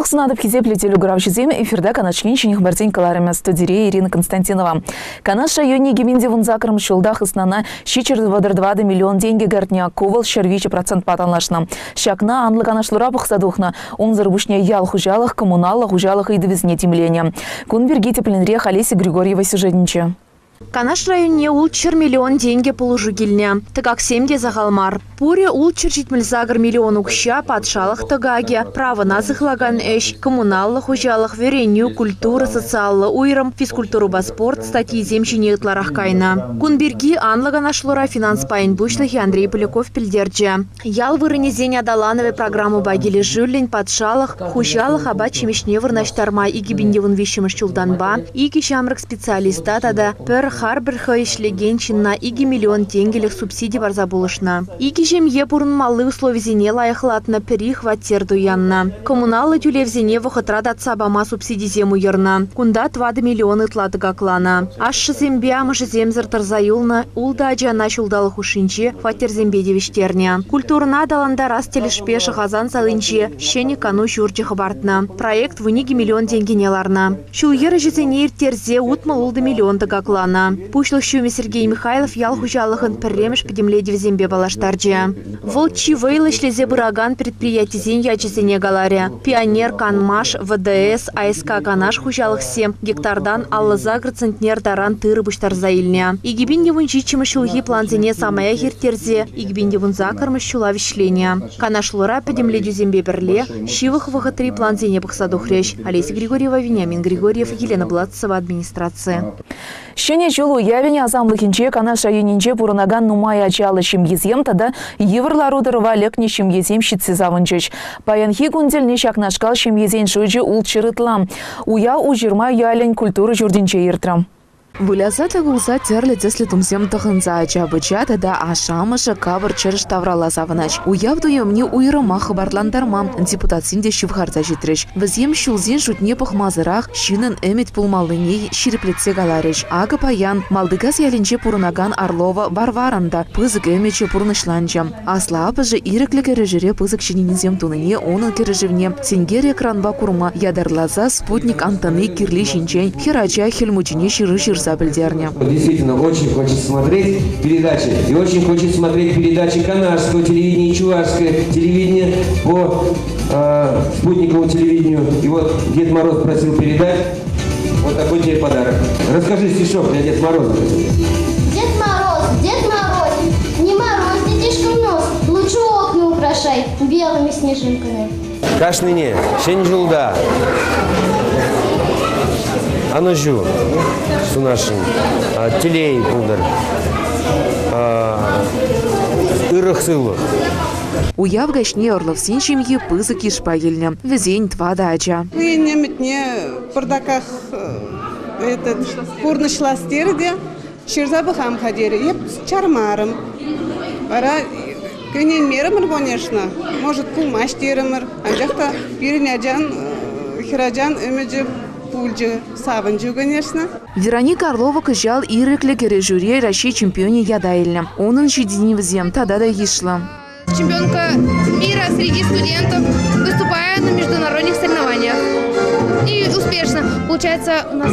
Сывлӑх сунатӑп хисеплӗ телекуравҫӑсем. Эфирта Канаш ен ҫӗнӗ хыпарсен кӑларӑмӗ студире Ирина Константинова. Канаш районӗ кӗменте вунсаккӑрмӗш ҫулта хыснана 734 миллион тенкӗ кӗртнӗ. Ку вӑл 103 процентпа танлашнӑ. Ҫакна анлӑ канашлура пӑхса тухнӑ. Унсӑр пуҫне ял хуҫалӑх, коммуналлӑ хуҫалӑх ыйтӑвӗсене тимленӗ. Кун пирки тӗплӗнрех Олеся Григорьева сюжетӗнче. Канаш районне ултҫӗр миллион тенкӗ пулӑшу килнӗ. Тӑкаксем те сахал мар. Пурӗ 678 миллион укҫа патшалӑх тӑкакӗ, правӑна сыхлакан ӗҫ, коммуналлӑ хуҫалӑх, вӗренӳ, культура, социаллӑ уйрӑм, физкультурӑпа спорт статйисем ҫине ытларах кайнӑ. Кун пирки анлӑ канашлура финанс пайӗн пуҫлӑхӗ Андрей Поляков пӗлтерчӗ. Ял вырӑнӗсен аталанӑвӗ программӑпа килӗшӳллӗн патшалӑх хуҫалӑх апат-ҫимӗҫне вырнаҫтарма 2013 ҫултанпа икӗ ҫамрӑк специалиста тата пӗр харпӑр хӑй ӗҫлекен ҫынна 2 миллион тенкӗлӗх субсиди парса пулӑшнӑ. Икӗ ҫемье пурӑнмалли условисене лайӑхлатнӑ, пӗри хваттер туяннӑ. Коммуналлӑ тӳлевсене вӑхӑтра татса пама субсидисем уйӑрнӑ. Кунта 4 миллион ытла тӑкакланӑ. Ашшӗсемпе амӑшӗсемсӗр тӑрса юлнӑ ултӑ ачана ҫулталӑк хушшинче хваттерсемпе тивӗҫтернӗ. Культурӑна аталантарас тӗлӗшпе Шӑхасан салинче ҫӗнӗ кану ҫурчӗ хӑпартнӑ. Проект 12 миллион тенкӗне ларнӑ. Ҫул-йӗр ӗҫӗсене ирттерсе 66 миллион тӑкакланӑ. Пуҫлӑх ҫумӗ Сергей Михайлов ял хуҫалӑхӑн пӗрремӗш пӗтӗмлетӗвӗсемпе паллаштарчӗ. Вӑл чи вӑйлӑ ӗҫлесе пыракан предприятисен ячӗсене каларӗ. Пионер, Канмаш, ВДС, АСК-Канаш хуҫалӑхсем гектартан 58 центнер таран тырӑ пуҫтарса илнӗ. 2017 ҫулхи плансене самаях ирттерсе 2018 ҫула вӗҫленӗ. Канашлура пӗтӗмлетӳсемпе пӗрле ҫывӑх вӑхӑтри плансене пӑхса тухрӗҫ. Олеся Григорьева, Вениамин Григорьев, Елена Блатцева, администраци. Ҫӗнӗ ҫул уявӗн асамлӑхӗнче Канаш районӗнче пурӑнакан нумай ачаллӑ ҫемьесем тата йывӑр лару-тӑрӑва лекнӗ ҫемьесем ҫитсе савӑнчӗҫ. Паянхи кун тӗлне ҫакнашкал ҫемьесен шучӗ ултҫӗр ытла. Уяв Уҫырма ялӗн культура ҫуртӗнче иртрӗ. Выляса та кулса тӗрлӗ тӗслӗ тумсем тӑхӑнса ача-пӑча тата ашшӗ-амӑшӗ капӑр чӑрӑш тавралла савӑнать. Уяв туйӑмне уйрӑмах хӑпартлантарма депутатсем те ҫывхарса ҫитрӗҫ. Вӗсем ҫулсен шутне пӑхмасӑрах ҫыннӑн ӗмӗт пулмаллине ҫирӗплетсе каларӗҫ. Акӑ паян Малтикас ялӗнче пурӑнакан Орлова Варварӑн та пысӑк ӗмӗчӗ пурнӑҫланчӗ. Аслӑ аппӑшӗ ирӗклӗ кӗрешӳре пысӑк ҫитӗнӳсем тунине унӑн кӗрешӗвне сенкер экранпа курма ятарласа спутник антенни кирли ҫинчен хӗр ача Хӗл Мучине ҫыру ҫырса пӗлтернӗ. Действительно, очень хочет смотреть передачи. И очень хочет смотреть передачи канашского телевидения, чувашское телевидение по спутниковому телевидению. И вот Дед Мороз просил передать вот такой тебе подарок. Расскажи стишок для Дед Мороза. Дед Мороз, Дед Мороз, не морозь детишкам нос, лучше окна украшай белыми снежинками. Кашнине Ҫӗн ҫулта ӑнӑҫу сунасшӑн, телей пултӑр, ырӑх-сывлӑх. Уяв каҫне Орловсен ҫемйи пысӑк йышпа килнӗ. Вӗсен тӑватӑ ача. Хӑйӗн ӗмӗтне пӑртаках этот, пурнӑҫлас терӗ те ҫырса пӑхам-ха терӗ. Эп чармарӑм. Вара ӗненмерӗмӗр, конечно. Может, пулмасть терӗмӗр. Анчах та пирӗн ачан, хӗрачан ӗмӗчӗ пулчӗ. Савӑнчӗ, конечно. Вероника Орлова кӑҫал ирӗклӗ кӗрешӳре Раҫҫей чемпионӗ ята илнӗ. Унӑн ҫитӗнӗвӗсем тата та йышлӑ. Чемпионка мира среди студентов, выступая на международных соревнованиях. И успешно. Получается, у нас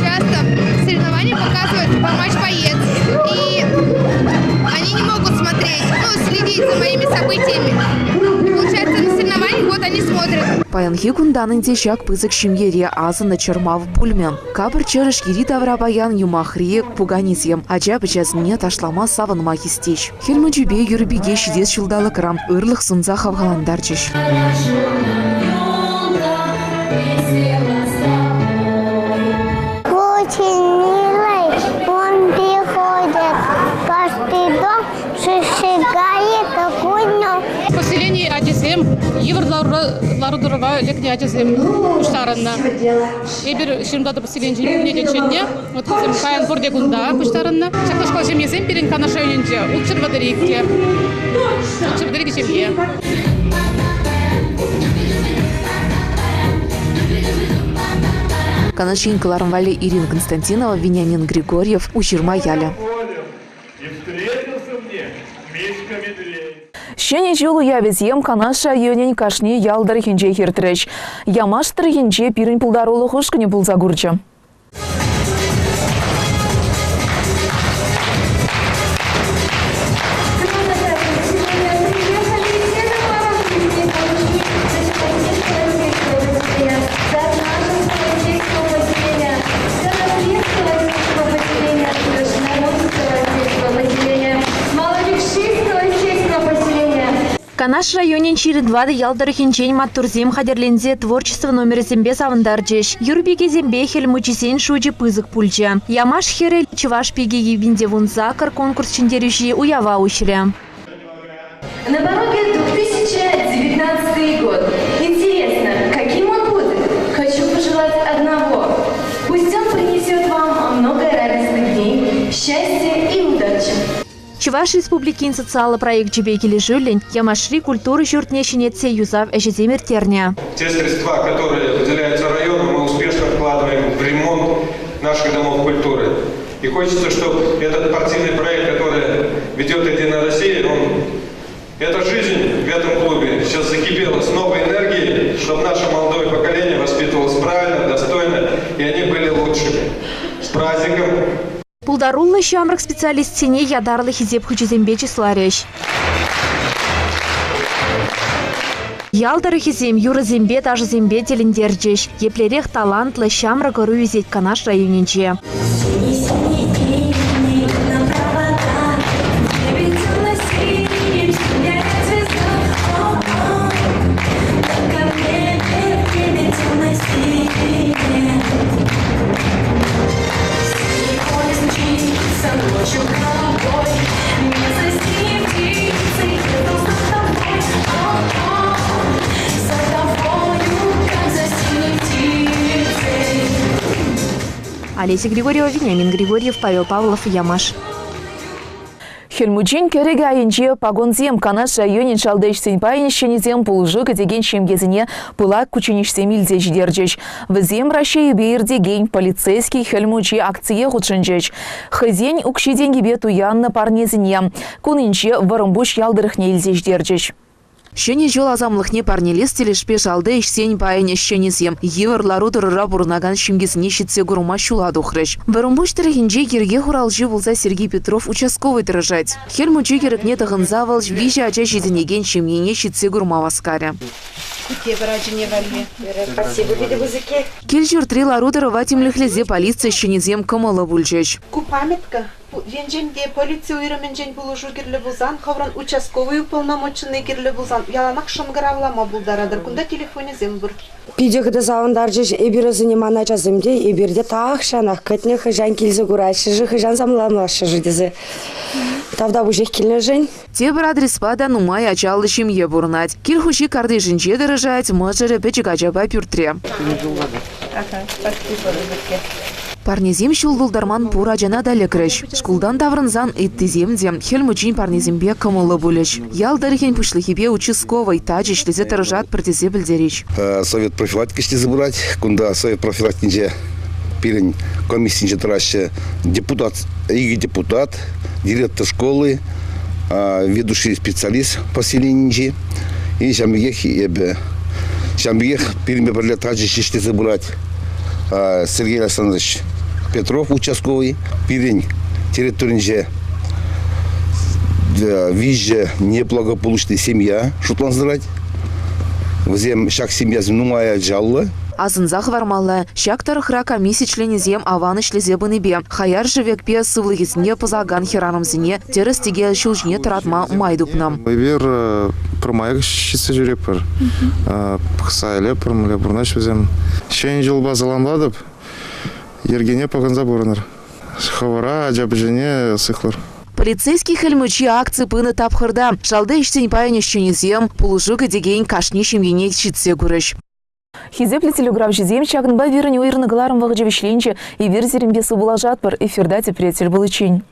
часто соревнования показывают по матч-боец. И они не могут смотреть, ну, следить за моими событиями. И получается, на соревнованиях вот они смотрят. Паянхи кунтан ӗнтӗ ҫак пысӑк ҫемьере асӑннӑ чӑрмав пулмӗ. Капӑр чӑрӑш йӗри-тавра паян юмахри пуканесем ача-пӑчасене ташлама савӑнма хистеҫ. Хӗл Мучипе Юрпике ҫитес ҫулталӑкра ырлӑх сунса хавхалантарчӗҫ. Очень милый, он приходит каждый дом, шишигает огонь. Поселени ачисем йывӑр лару-тӑрӑва лекнӗ ачасем пуҫтарӑннӑ. Эпир ҫырӑнтатӑп поселенинчен пурне те чӗннӗ. Вот вӗсем паян пурте кунта пуҫтарӑннӑ. Ҫакнашкал ҫемьесем пирӗн Канаш районӗнче 632. 632 ҫемье. Канаш ен кӑларӑм валли Ирина Константинова, Вениамин Григорьев, Уҫырма ялӗ. Ҫӗнӗ ҫул уявӗсем Канаш районӗн кашни ял тӑрӑхӗнчех иртрӗҫ. Ямаш тӑрӑхӗнче пирӗн пултарулӑх ушкӑнӗ пулса курчӗ. Канаш районӗн 24 ял тӑрӑхӗнчен маттурсем хатӗрленсе творчество номерӗсемпе савӑнтарчӗҫ. Юр пикесемпе Хӗл Мучисен шучӗ пысӑк пулчӗ. Ямаш хӗрӗ Чӑваш пики 2018 конкурс ҫӗнтерӳҫи уява уҫрӗ. На пороге 2019 год. Интересно, каким он будет? Хочу пожелать одного. Пусть он принесет вам много радостных дней, счастья и удачи. Чӑваш Республикин социаллӑ проекчӗпе килӗшӳллӗн Ямашри культура ҫуртне ҫӗнетсе юсав ӗҫӗсем ирттернӗ. Те средства, которые выделяются району, мы успешно вкладываем в ремонт наших домов культуры. И хочется, чтобы этот партийный проект, который ведет «Единая Россия», он, эта жизнь в этом клубе сейчас закипела с новой энергией, чтобы наше молодое поколение воспитывалось правильно, достойно, и они были лучшими. С праздником! Пултаруллӑ ҫамрӑк специалистсене ятарлӑ хисеп хучӗсемпе чысларӗҫ. Ял тӑрӑхӗсем юрӑсемпе, ташӑсемпе тӗлӗнтерчӗҫ. Еплерех талантлӑ ҫамрӑк ӑру ӳсет Канаш районӗнче. Олеся Григорьева, Вениамин Григорьев, Павел Павлов, Ямаш. Хӗл Мучин кӗрӗкӗ айӗнче пакунсем Канаш районӗн шалти ӗҫсен пайӗн ӗҫченӗсем пулӑшу кӗтекен ҫемьесене пылак кучченеҫсем илсе ҫитерчӗҫ. Вӗсем Раҫҫейӗпе иртекен «Полицейский Хӗл Мучи» акцие хутшӑнчӗҫ. Хӑйсен укҫи-тенкипе туяннӑ парнесене кунӗнче Вӑрӑмпуҫ ял тӑрӑхне илсе ҫитерчӗҫ. Ҫӗнӗ ҫул асамлӑхне парнелес тӗлӗшпе шалти ӗҫсен пайӗн ӗҫченӗсем йывӑр лару-тӑрура пурӑнакан ҫемьесене ҫитсе курма ҫула тухрӗҫ. Вӑрӑмпуҫ тӑрӑхӗнче йӗрке хуралҫи пулса Сергей Петров участковӑй тӑрӑшать. Хӗл Мучи кӗрӗкне тӑхӑнса вӑл виҫӗ ача ҫитӗнекен ҫемьене ҫитсе курма васкарӗ. Кил-ҫуртри лару-тӑрӑва тимлӗхлесе полици ӗҫченӗсем кӑмӑллӑ пулчӗҫ. Ку памятка Енчен те полици уйрӑмӗнчен пулӑшу кирлӗ пулсан, хӑвӑрӑн участковӑй уполномоченнӑй кирлӗ пулсан яланах шӑнкӑравлама пултаратӑр. Кунта телефонӗсем пур. Питӗ хытӑ савӑнтарчӗҫ. Эпир вӗсене ман ачасем те, эпир те тахҫанах кӗтнӗ, хӑҫан килсе кураҫҫӗ-ши, хӑҫан саламлаҫҫӗ-ши тесе. Тавтапуҫах килнӗшӗн. Тепӗр адреспа та нумай ачаллӑ ҫемье пурӑнать. Кил хуҫи картишӗнче тӑрӑшать, мӑшӑрӗ пӗчӗк ачапа пӳртре. Парнесем ҫул тултарман пур ачана та лекрӗҫ. Шкултан таврӑнсан ыттисем те Хӗл Мучин парнисемпе кӑмӑллӑ пулӗҫ. Ял тӑрӑхӗн пуҫлӑхӗпе участковӑй тачӑ ӗҫлесе тӑрӑшатпӑр тесе пӗлтерӗҫ. Совет профилактики ӗҫлесе пырать. Кунта совет профилактикинче пирӗн комиссинче тӑраҫҫӗ депутат, икӗ депутат, директор школы, ведущий специалист поселенинчи. И ҫавӑн пекех эпӗ ҫавӑн пекех пирӗнпе пӗрле тачӑ ӗҫлесе пырать Сергей Александрович Петров участковый. Пирӗн территоринче виҫӗ неблагополучный семья шутланса тӑрать. Вӗсем ҫак семьясем нумай ачаллӑ. Асӑнса хӑвармалла, ҫак тӑрӑхра комисси членӗсем аван ӗҫлесе пынипе хаяр шӗвекпе сывлӑхӗсене пӑсакан хӗрарӑмсене тӗрӗс-тӗкел ҫул ҫине тӑратма май тупнӑ. Эпир пӗрмаях ҫитсе ҫӳретпӗр. Пӑхса илетпӗр, мӗнле пурӑнаҫ вӗсем. Ҫӗнӗ ҫулпа саламлатӑп. Йӗркене пӑхӑнса пурӑнӑр. Хӑвӑра, ача-пӑчине сыхлӑр. Полицейски Хӗл Мучи акци пынӑ тапхӑрта шалти ӗҫсен пайӗн ӗҫченӗсем пулӑшу кӗтекен кашни ҫемьене ҫитсе курӗҫ. Хисеплӗ телеграфҫӑсем, ҫакӑнпа пирӗн уйӑрнӑ кӑларӑм вӑхӑчӗ вӗҫленчӗ. Эпир сирӗнпе сывпуллашатпӑр. Эфирта тепре тӗл пуличчен.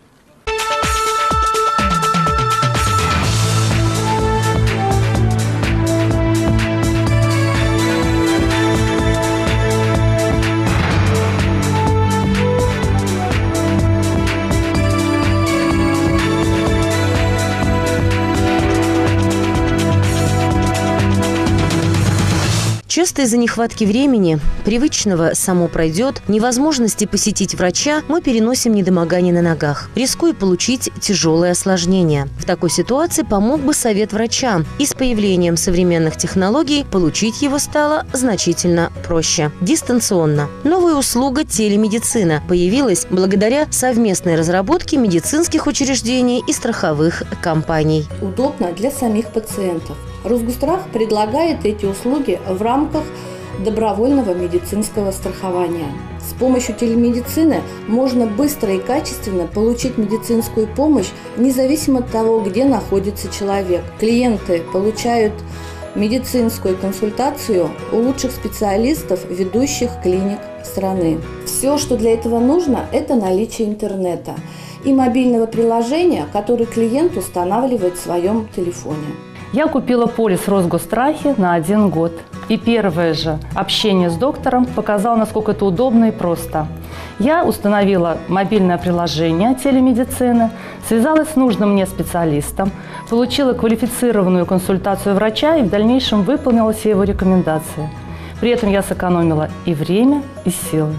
Часто из-за нехватки времени, привычного «само пройдет», невозможности посетить врача, мы переносим недомогание на ногах, рискуя получить тяжелые осложнения. В такой ситуации помог бы совет врача. И с появлением современных технологий получить его стало значительно проще. Дистанционно. Новая услуга телемедицина появилась благодаря совместной разработке медицинских учреждений и страховых компаний. Удобно для самих пациентов. Росгосстрах предлагает эти услуги в рамках добровольного медицинского страхования. С помощью телемедицины можно быстро и качественно получить медицинскую помощь, независимо от того, где находится человек. Клиенты получают медицинскую консультацию у лучших специалистов ведущих клиник страны. Все, что для этого нужно, это наличие интернета и мобильного приложения, которое клиент устанавливает в своем телефоне. Я купила полис Росгосстрахе на один год. И первое же общение с доктором показало, насколько это удобно и просто. Я установила мобильное приложение телемедицины, связалась с нужным мне специалистом, получила квалифицированную консультацию врача и в дальнейшем выполнила все его рекомендации. При этом я сэкономила и время, и силы.